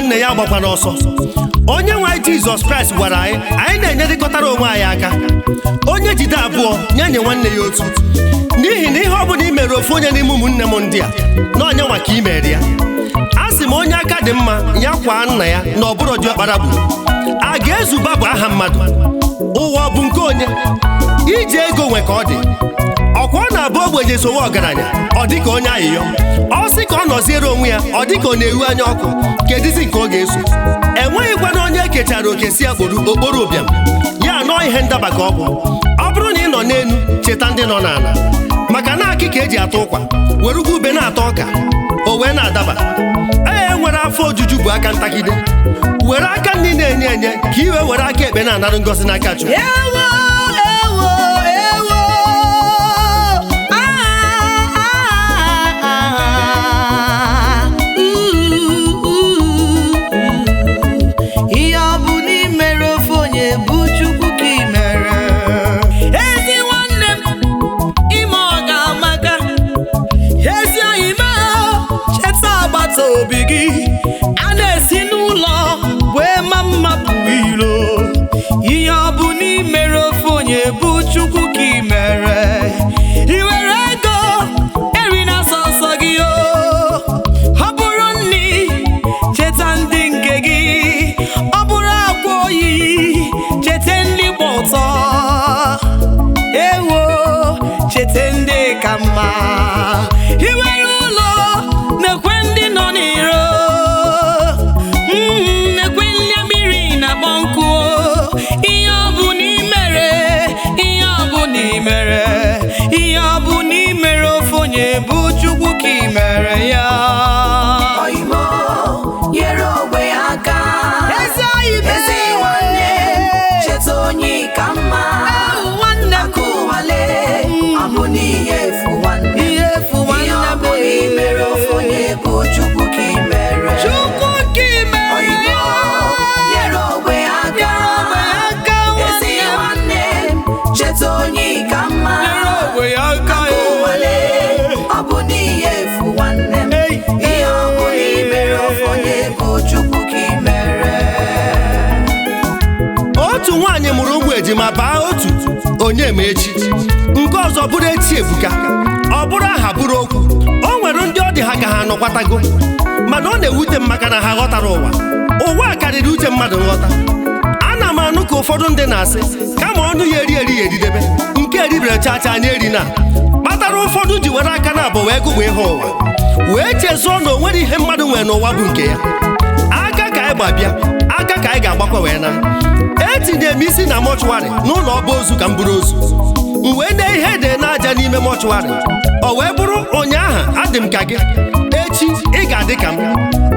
Nwanne ya agbakwa n'ọsọ. Onye nwe anyị Jizọs Kraịst gwara anyị, anyị na-enyerịkọtara onwe anyị aka. Onye jide abụọ nye nye nwanne ya otu, n'ihi na ihe ọ bụla i mere ofu onye n'ime ụmụnne m ndị a, na onye nwa ka i mere ya. A sị m, onye aka dị mma ya kwaa nna ya na ọbụrụ diọkpara gburu a ga-ezuba bụ aha mmadụ. Ụwa ọ bụ nke onye iji ego nwe ka ọ dị? Ọkwa ọ na-abụ ogbenye sowe ọgaranya, ọ dị ka onye ayịyọ. Ọ sị ka ọ nọziere onwe ya, ọ dị ka ọ na-ewu anya ọkụ. Kedizi nke ọ ga-eso? Enweghịkwana onye ekechara oke si akpụrụ okporo ụbịam ya anọọ. Ihe ndaba ka ọ bụ. Ọ bụrụ na ị nọ n'elu, cheta ndị nọ n'ala, maka na akị ka eji ata ụkwa were ugwu ube na-ata ọka o wee na-adaba. Ee, nwere afọ ojuju bụ aka ntakide were aka ndị na-enye enye ka iwe were aka ekpe na-anara ngọzi n'aka Chukwu. Ewo, ewo, ewo! Ah, ah, ah, ooh, ooh. Ihe ọ bụ na i mere ofu onye bụ Chukwu ka i mere. Ezi nwanne m, ime ọ ga-amaka. Ezi oyi m, cheta agbata obi gị. A na-esi n'ụlọ wee ma mma pụrụ ilo. Ihe ọ bụ na i mere ofu onye bụ Chukwu ka i mere. I were ego eri na sọsọ gị o. Ọ bụrụ nni, cheta ndị nke gị. Ọ bụrụ akwa oyiyi, cheta ndị gba ọtọ. Ewo, cheta ndị ka mma. I nwere ụlọ, na-ekwe ndị nọ n'iro. Na-ekwe ndị mmiri na-akpọ nkụ. Ihe ọ bụ na i mere, ihe ọ bụ na i mere, ihe ọ bụ na i mere ofu onye bụ Chukwu ka i mere ya. Oyimo, nyere ogbe ya aka. Ezi oyi m. Ezi nwanne, cheta onye ka mma. Ewu nwanne m. Akụ ụwale, ọ bụ n'ihe efu nwanne. Ihe efu Ihe nwanne ọ m. bụ na i mere ofu onye bụ Chukwu ka i mere. Chukwu ka i mere Oyimo, ya. nyere ogbe ya aka. Nyere ogbe ya aka, Ezi nwanne m. nwanne, cheta onye ka mma. Nyere ogbe ya aka. Akụ ụwale, ọ bụ n'ihe efu nwanne m. Ei. Ihe ọ bụ na i mere ofu onye bụ Chukwu ka i mere. Otu nwaanyị mụrụ ụmụ ejima baa otu onye ma echi, nke ọzọ bụrụ echi ebuka. Ọ bụrụ aha bụrụ okwu. O nwere ndị ọ dị ha ka ha nọkwatago, mana ọ na-ewute m maka na ha ghọtara ụwa. Ụwa a karịrị uche mmadụ nghọta. Ana m anụ ka ụfọdụ ndị na-asị kama ọnụ ya eri eri ya eridebe nke eribere chaa chaa anya eri na kpatara ụfọdụ ji were aka na abụ wee gụgba ihe ụwa wee chezụọ na o nwere ihe mmadụ nwere n'ụwa bụ nke ya. Aka ka anyị gbabịa, aka ka anyị ga-agbakwa wee na. Etinye m isi na mortuary n'ụlọ ọba ozu ka m buru ozu. M wee nee ihe ede n'aja n'ime mortuary, ọ wee bụrụ: ụnyaahụ adị m ka gị, echi ị ga-adị ka m.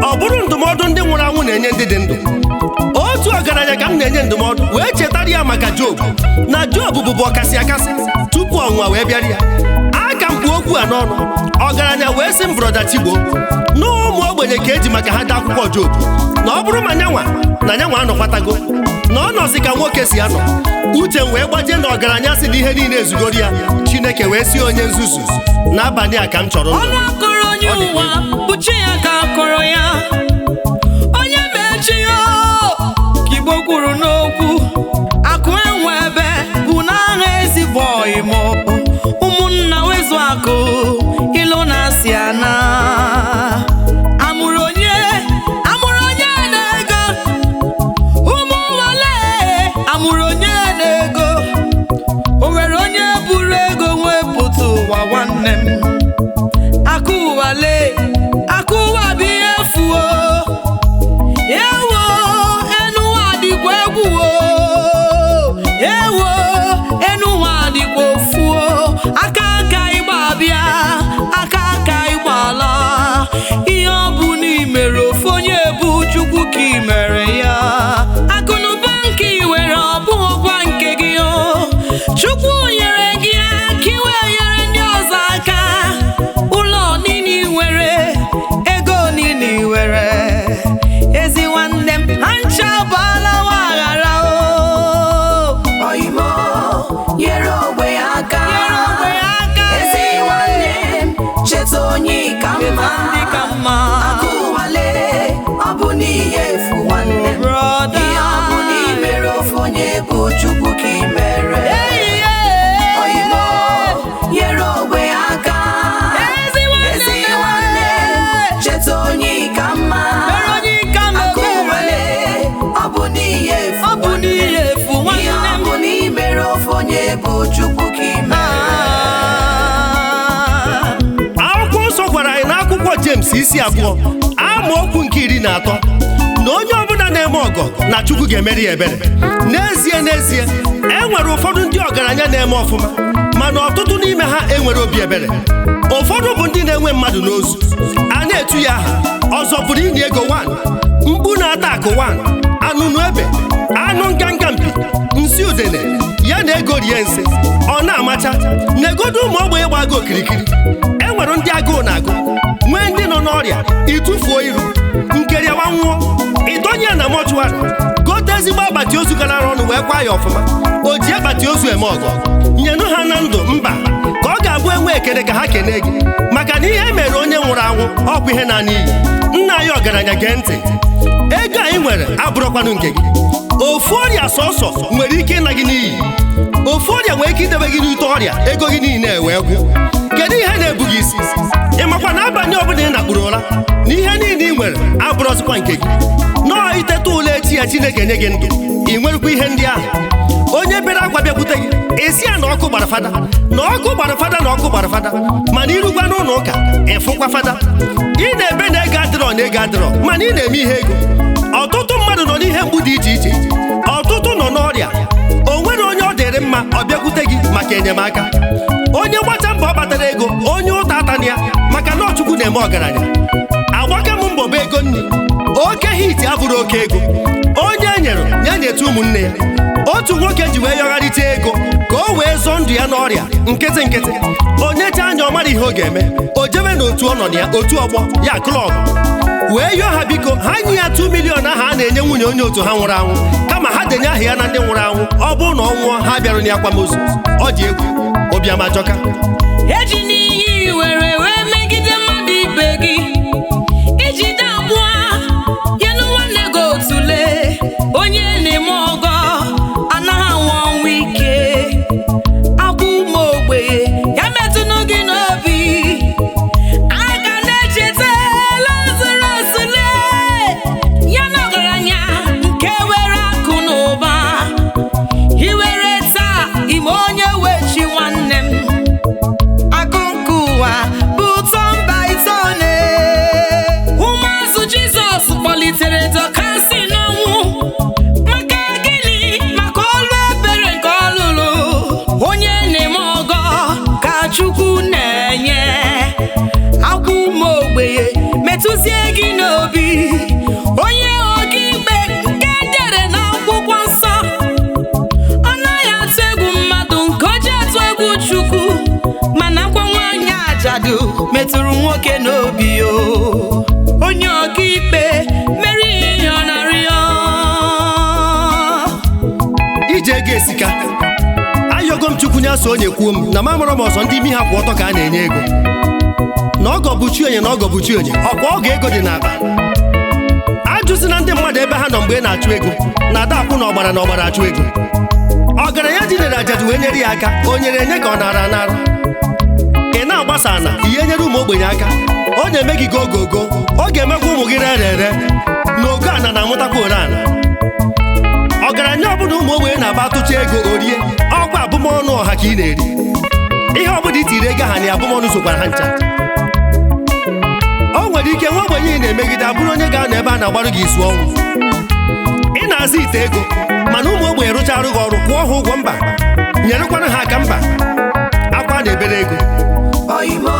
Ọ bụrụ ndụmọdụ ndị nwụrụ anwụ na-enye ndị dị ndụ. Otu ọgaranya ka m na-enye ndụmọdụ wee chetara ya maka Job, na Job bụbu ọkasị akasị tupu ọnwụnwa wee bịara ya. Aka m kwuo okwu a n'ọnụ, ọgaranya wee sị m, "Brother Chigbo, na ụmụ ogbenye ka eji maka ha dee akwụkwọ Job, na ọ bụrụ ma nyanwa na nyanwa anọkwatago na ọ nọzi ka nwoke si anọ." Uche m wee gbajie na ọgaranya si na ihe niile ezugoro ya. Chineke wee si, "Onye nzuzu, n'abalị a ka m chọrọ ndụ." Ọnụ akọrọ onye ụwa bụ chi ya ka akọrọ ya. Onye mechi ya ka Igbo kwuru n'okwu. Akụ enwe ebe bụ n'aha ezigbo ọyịmụ. Ụmụnna wezu akụ ilu na-asị ana amụrụ onye, amụrụ onye na-ego. Ụmụ nwale, amụrụ onye na-ego. O nwere onye buru ego nwepụta ụwa? Nwanne m, akụ ụwa lee, akụ ụwa bụ ihe efu o. Ewo, enu ụwa dịkwa egwu o. Ewo, enu ụwa dịkwa ofu o. Aka aka ịgba bịa, aka aka ịgba ala. Ihe ọ bụ na i mere ofu onye bụ Chukwu ka i mere ya. Akụnụba nke i nwere, ọ bụghịkwa nke gị o. Chukwu nyere gị aka iwe nyere ndị ọzọ aka. Ụlọ niile i nwere, ego niile i nwere, ezi nwanne m, ha ncha baala nwaghara o. Oyimo, nyere ogbe ya aka. Nyere ogbe ya aka. Ezi nwanne m, cheta onye ka mma. Ndị ka mma. Akụ ụwale, ọ bụ n'ihe onye bụ Chukwu ka ị mere. Akwụkwọ nsọ gwara anyị n'akwụkwọ James isi 2 amaokwu nke 13 na onye ọbụla na-eme ọgọ na Chukwu ga-emeri ya ebere. N'ezie n'ezie, e nwere ụfọdụ ndị ọgaranya na-eme ọfụma, mana ọtụtụ n'ime ha enwere obi ebere. Ụfọdụ bụ ndị na-enwe mmadụ n'ozu, a na-etu ya aha ọzọ pụrụ inye ego 1, mkpu na-ata akụ 1, anụnụ ebe, anụ nganga mpi, nsị udene, ya na ego rie nsị, ọ na-amacha. Negodu ụmụ ogbenye gbago okirikiri. E nwere ndị agụụ na-agụ, nwee ndị nọ n'ọrịa, ịtụfuo iru, nkeriawa nwụọ, ịdọnye ya na mọchụarị, gote ezigbo akpati ozu galara ọnụ wee kwa ya ọfụma. O ji akpati ozu eme ọgọ, nyenụ ha na ndụ mba, ka ọ ga-abụ enwe ekele ka ha kene gị, maka na ihe mere onye nwụrụ anwụ ọkwa ihe na n'iyi. Nna anyị ọgaranya, gee ntị, ego anyị nwere abụrụkwanụ nke gị. Ofu ọrịa sọsọ nwere ike ịna gị n'iyi, ofu ọrịa nwere ike idebe gị n'ute ọrịa, ego gị niile wee gwụ. Kedu ihe na-ebu gị isi? Ị makwa na abalị ọbụla ị nakpuru ụra na ihe niile ị nwere abụrụzikwa nke gị. Nọọ iteta ụlọ echi ya Chineke nye gị ndụ, ị nwerekwa ihe ndị ahụ. Onye bere akwa bịakwute gị, esi ya na ọkụ gbara fada, na ọkụ gbara fada, na ọkụ gbara fada, mana irukwa n'ụlọ ụka ịfụkwa fada. Ị na-ebe na ego adịrọ na ego adịrọ, mana ị na-eme ihe ego. Ọtụtụ mmadụ nọ n'ihe mgbu dị iche iche, ọtụtụ nọ n'ọrịa. O nwere onye ọ dịrị mma ọ bịakwute gị maka enyemaka. Onye gbacha mbọ ọ kpatara ego, onye ụta atana ya, maka na Chukwu na-eme ọgaranya. Agbaka m mbọ bụ ego nri, oke hiti abụrụ oke ego. Onye e nyere ya nyetụ ụmụnne ya. Otu nwoke ji wee yọgharịta ego ka o wee zọọ ndụ ya n'ọrịa nkịtị nkịtị. Onye chee anya ọ mara ihe ọ ga-eme, o jebe n'otu ọ nọ na ya, otu ọgbọ ya klọb, wee yọọ ha biko ha nye ya 2 million ahụ a na-enye nwunye onye otu ha nwụrụ anwụ, kama ha denye aha ya na ndị nwụrụ anwụ. Ọ bụrụ na ọ nwụọ, ha bịarụ n'akwamozu. Ọ dị egwu, obiama jọka. Eji n'ihe were wee megide mmadụ ibe gị, iji dabụọ ya na nwanne gị otule. Onye na-eme ọgọ anaghị anwụ ọnwụ ike. Akwa ụmụ ogbenye ya metụnụ gị n'obi. Aka na-echeta Lazarus ya na ọgaranya nke were akụ na ụba. Iwere taa ime onye wechi nwanne m. Akụ nke ụwa bụ ụtọ mba itone. Ụmụazụ Jizọs kpọlitere Dọkasị n'ọnwụ. Maka gịnị? Maka ọlụ ebere nke ọ lụrụ. Onye na-eme ọgọ ka Chukwu na-enye. Akwa ụmụ ogbenye metụzie gị n'obi. Onye ọkaikpe nke dere n'akwụkwọ nsọ, ọ naghị atụ egwu mmadụ nke o ji atụ egwu Chukwu. Mana akwa nwaanyị ajadu metụrụ nwoke n'obi o. Onye ọkaikpe mere ihe ọ na-arịọ. Ije ego esika. Ayọgo m Chukwu nya so onye kwuo m na mamụrụ m ọzọ ndị imi ha kwụ ọtọ ka a na-enye ego. Na ọgọ bụ chi onye, na ọgọ bụ chi onye, ọkwa ọgọ ego dị n'akpa. Ajụzina ndị mmadụ ebe ha nọ mgbe ị na-achụ ego, na ada akwụ na ọgbara na ọgbara achụ ego. Ọgaranya dinere ajadu wee nyere ya aka, o nyere enye ka ọ nara anara. Ị na-agbasa ana ihe nyere ụmụ ogbenye aka, ọ na-eme gị gogogo, ọ ga-emekwa ụmụ gị rere ere, na ogo ana na-amụtakwa ore ana. Ọgaranya ọbụla ụmụ ogbenye na-aba atụcha ego orie, ọkwa abụmọnụ ọha ka ị na-eri. Ihe ọbụla itiri ego ha na abụmọnụ sokwara ha ncha. O nwere ike nwa ogbenye ị na-emegide abụrụ onye ga-anọ ebe a na-agbarụ gị izu ọnwụ. Ị na-azụ ite ego, mana ụmụ ogbenye rụcharụ gị ọrụ, kwụọ ha ụgwọ mba, nyerekwanụ ha aka mba. Akwa na-ebere ego. Oyimo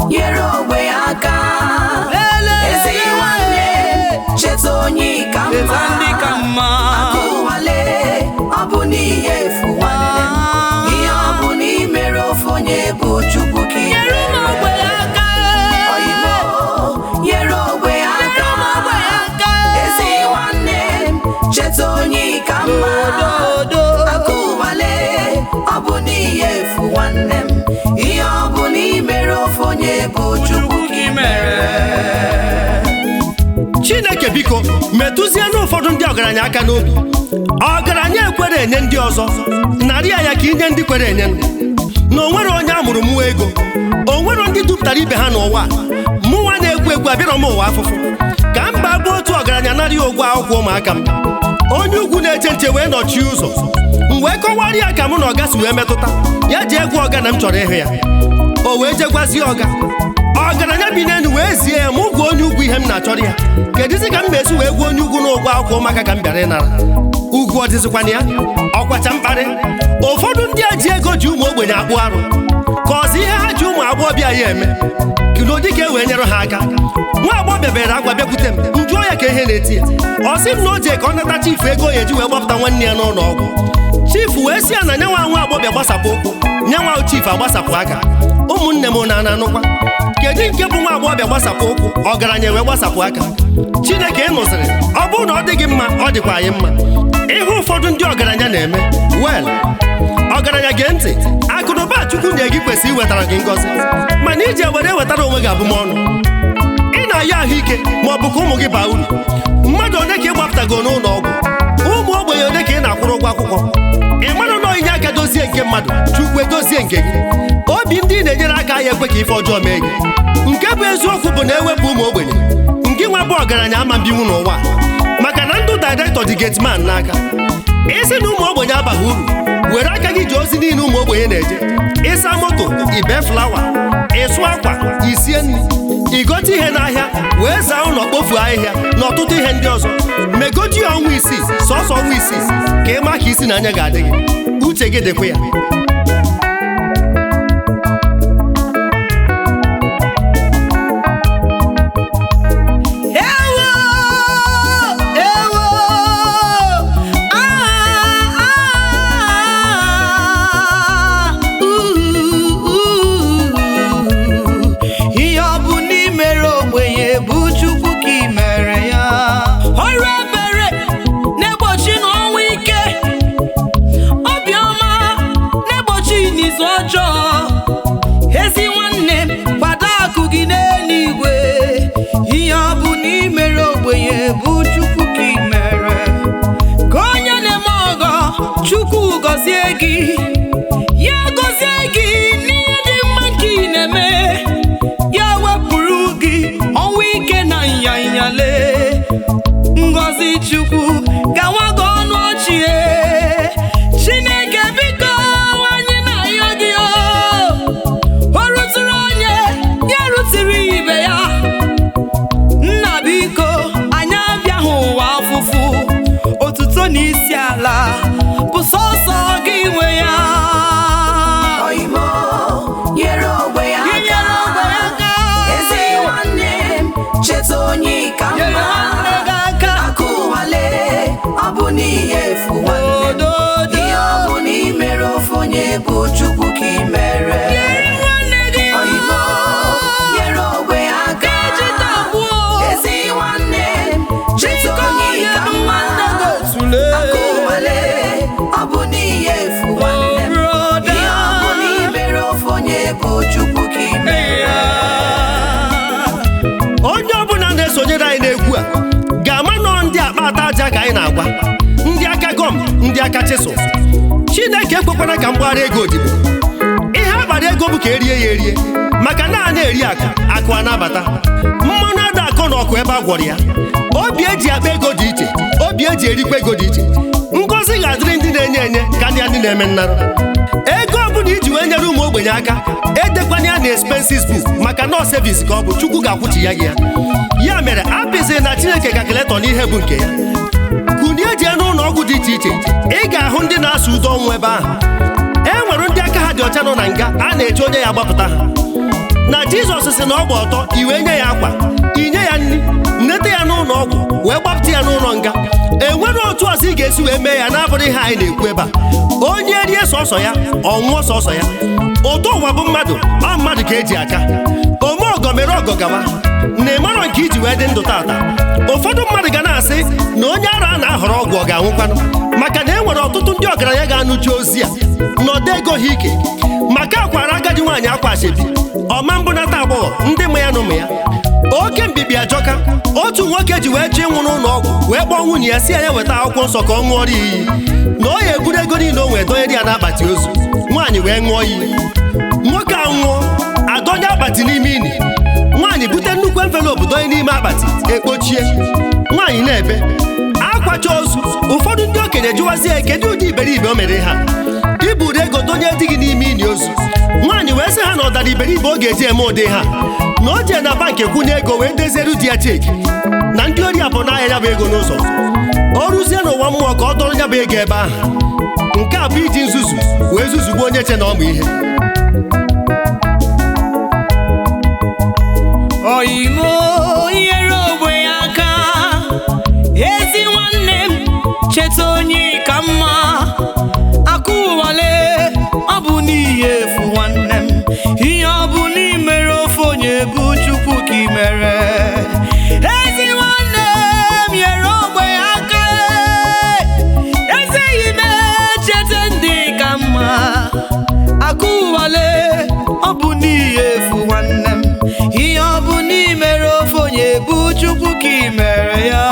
nyere ogbenye aka. Ezi nwanne cheta onye ka mma. Ndị ka mma. Akụ nwale ọ bụ n'ihe efu nwanne m. Ihe ọ bụ na ị mere ofu onye bụ Chukwu ka ị Nyere ụmụ mere. ogbenye aka. Oyimo nyere ogbenye aka. Nyere ụmụ ogbenye aka. Ezi nwanne m cheta onye ka mma. Dodo. Akụ nwale ọ bụ n'ihe efu nwanne m. Ihe ọ bụ na ị mere ofu onye bụ Chukwu ka ị mere. Chineke biko metụzienụ ụfọdụ ndị ọgaranya aka n'obi. Ọgaranya ekwere enye ndị ọzọ, narị ya ka inye ndị kwere enye. Na o nwere onye a mụrụ mụọ ego, o nwere ndị dupụtara ibe ha n'ụwa. Mụnwa na-ekwu ekwu abịarọ m ụwa afụfụ. Ka mba bụ otu ọgaranya ọgaranya narị ụgwọ akwụkwọ ụmụaka m. Onye ugwu na-eche nche wee nọchie ụzọ. M wee kọwara ya ka mụ na ọga si wee metụta ya ji egwu ọga na m chọrọ ịhụ ya. O wee jegwazie ọga. Ọgaranya bi n'elu wee zie ya ma ụgwọ onye ugwu ihe m na-achọrọ ya. Kedụzi ka m na-esi wee gwa onye ugwu na ụgwọ akwụkwọ ụmụaka ka m bịara ịnara? Ugwu ọ dịzikwana ya? Ọkwacha mkparị. Ụfọdụ ndị a ji ego ji ụmụ ogbenye akpụ arụ ka ọzọ ihe ha ji ụmụ agbọghọbịa ya eme kilo dịka e wee nyere ha aka. Nwa agbọghọbịa bịara akwa bịakwute m, m jụọ ya ka ihe na-eti ya. Ọ sị m na o jee ka ọ nata chifu ego ya eji wee gbapụta nwanne ya n'ụlọ ọgwụ. Chifu wee sị ya na nyanwa nwa agbọghọbịa gbasapụ ụkwụ, nyanwa chifu agbasapụ aka. Ụmụnne m na ananụkwa. Kedu nke bụ nwa agbọghọbịa gbasapụ ụkwụ, ọgaranya wee gbasapụ aka? Chineke ị nụsịrị, ọ bụrụ na ọ dị gị mma, ọ dịkwa anyị mma. Ihe ụfọdụ ndị ọgaranya na-eme, well, ọgaranya gee ntị, akụnụba Chukwu nye gị kwesịrị iwetara gị ngọzi, mana iji ewere ewetara onwe gị abụmọnụ. Ị na-ayọ ahụike ma ọ bụ ka ụmụ gị baa uru. Mmadụ one ka ị gbapụtago n'ụlọ ọgwụ? Ụmụ ogbenye one ka ị na-akwụrụ ụgwọ akwụkwọ? Ị mara na inye aka dozie nke mmadụ, Chukwu edozie nke gị. Obi ndị na-enyere aka ya ekwe ka ife ọjọọ mee gị. Nke bụ eziokwu bụ na ewepụ ụmụ ogbenye, nke nwa bụ ọgaranya ama mbinwu n'ụwa, maka na ndụ dairektọ dị gateman n'aka. Isi na ụmụ ogbenye abaghị uru, were aka gị ji ozi niile ụmụ ogbenye na-eje. Ịsa moto, ibe flawa, ịsụ akwa, isie nri, igote ihe n'ahịa, wee zaa ụlọ kpofuo ahịhịa na ọtụtụ ihe ndị ọzọ. Megoji ya ọnwa isii, sọsọ ọnwa isii, ka ị maa ka isi na anya ga-adị gị. Uche gị dịkwa ya. Ewo! Ewo! Ah! Ah! Uu! Ihe ọ bụ n'imere ogbenye bụ Chukwu ka i mere ya. Ọrụ ebere na-egbochi n'ọnwụ ike, obiọma na-egbochi n'izu ọjọọ. Ezi nwanne m, kwado akụ gị n'eluigwe. Ihe ọ bụ n'imere ogbenye bụ Chukwu ka i mere. Ka onye na-eme ọgọ, Chukwu gọzie gị. Ya gọzie gị n'ihe dị mma nke ị na-eme. Ya wepụrụ gị ọnwụ ike na nyanyale. Ngọzi Chukwu gawa gị ọnụ ọchị e. Chineke biko anyị na-ayọ gị o. O rutụrụ onye, ya rutụrụ ibe ya. Nna biko anyị abịaghị ụwa afụfụ. Otuto na isi ala bụ sọsọ gị nwe ya. Oyimo, nyere ogbe ya Inyere aka. ogbenye aka. Ezi nwanne m, cheta onye ka Nyere mma. nwanne gị aka. Akụ ụwale, ọ bụ n'ihe efu nwanne m. Ododo. Ihe ọ bụ na i mere ofu onye bụ Chukwu ka i mere. Nyere nwanne gị Oyimo, nyere ogbe ya aka. Iji tagbuo. Ezi nwanne m, cheta Biko onye ka nyere mma. nwanne gị otule. Akụ ụwale, ọ bụ n'ihe efu nwanne m. Oh, brother. Ihe ọ bụ na i mere ofu onye bụ Chukwu ka i mere. Onye ọbụla na-esonyere anyị n'egwu a ga-ama nọọ ndị akpa ata aja ka anyị na-agwa, ndị aka gọm, ndị aka chisụl. Chineke ekwekwana ka m gbara ego odibo. Ihe akpara ego bụ ka erie ya erie, maka na a na-eri akụ, akụ anabata. Mmanụ ada akọ na ọkụ ebe a gwọrọ ya. Obi eji akpa ego dị iche, obi eji erikwa ego dị iche. Ngọzi ga-adịrị ndị na-enye enye karịa ndị na-eme nnara. Ego ọbụla iji wee nyere ụmụ ogbenye aka, edekwana ya na expenses book, maka na ọ service ka ọ bụ, Chukwu ga-akwụchi ya gị ya. Ya mere apịsị na Chineke kalkuletọ n'ihe bụ nke ya. Kunie jee n'ụlọ ọgwụ dị iche iche, ị ga-ahụ ndị na-asụ ude ọnwụ ebe ahụ. E nwere ndị aka ha dị ọcha nọ na nga a na-eche onye ya gbapụta ha. Na Jizọs sị na ọ gba ọtọ, i wee nye ya akwa, inye ya nri, nleta ya n'ụlọ ọgwụ, wee gbapụta ya n'ụlọ nga. E nwere otu ọzọ ị ga-esi wee mee ya na-abụrụ ihe anyị na-ekwu ebe a. Onye rie sọsọ ya, ọ nwụọ sọsọ ya. Ụtọ ụwa bụ mmadụ, ọ mmadụ ka eji aka. Ome ọgọ mere ọgọ gawa. Na ịmarọ nke iji wee dị ndụ tata. Ụfọdụ mmadụ ga na-asị na onye ara a na-ahọrọ ọgwụ ọ ga-anwụkwanụ, maka na e nwere ọtụtụ ndị ọgaranya ga-anụchi ozi a nọdụ ego ha ike. Maka akwara agadi nwaanyị akwa ashebi, ọma mbụnata agbọghọ ndị ma ya na ụmụ ya. Oke mbibi ajọka. Otu nwoke ji wee chọọ ịnwụ n'ụlọ ọgwụ, wee kpọọ nwunye ya si ya ya weta akwụkwọ nsọ ka ọ ṅụọrọ ya iyi na ọ ya eburu ego niile o nwee dọnyere ya n'akpati ozu. Nwaanyị wee ṅụọ iyi. Nwoke a nwụọ, adọnye akpati n'ime ini. Nwaanyị bute nnukwu envelopu dọnye n'ime akpati, ekpochie. Nwaanyị Nwaanyị na-ebe akwacha ozu. Ụfọdụ ndị okenye jụwazie, kedu ụdị iberibe o mere ha iburu ego donye di gị n'ime ili ozu? Nwaanyị wee sị ha na ọ dara iberibe ọ ga-eji eme ụdị ha, na o jee na bankị kwụnye ego wee deziere di ya cheque, na ndị ori abụọ n'ahịa ya bụ ego n'ụzọ. O ruzie n'ụwa mmụọ ka ọ dọrọ ya bụ ego ebe ahụ. Nke a bụ iji nzuzu wee zuzugbuo onye che na ọmụ ihe. Oyimo nyere ogbe ya aka. Ezi nwanne m, cheta onye ka mma. Akụ ụwale, ọ bụ n'ihi efu nwanne m. Ihe ọ bụ n'imere ofe onye bụ Chukwu ka i mere. Ezi nwanne m, nyere ogbe ya aka. Ezi ime, cheta ndị ka mma. Akụ ụwale, ọ bụ n'ihi efu nwanne m. Ihe ọ bụ n'imere ofe onye bụ Chukwu ka i mere ya.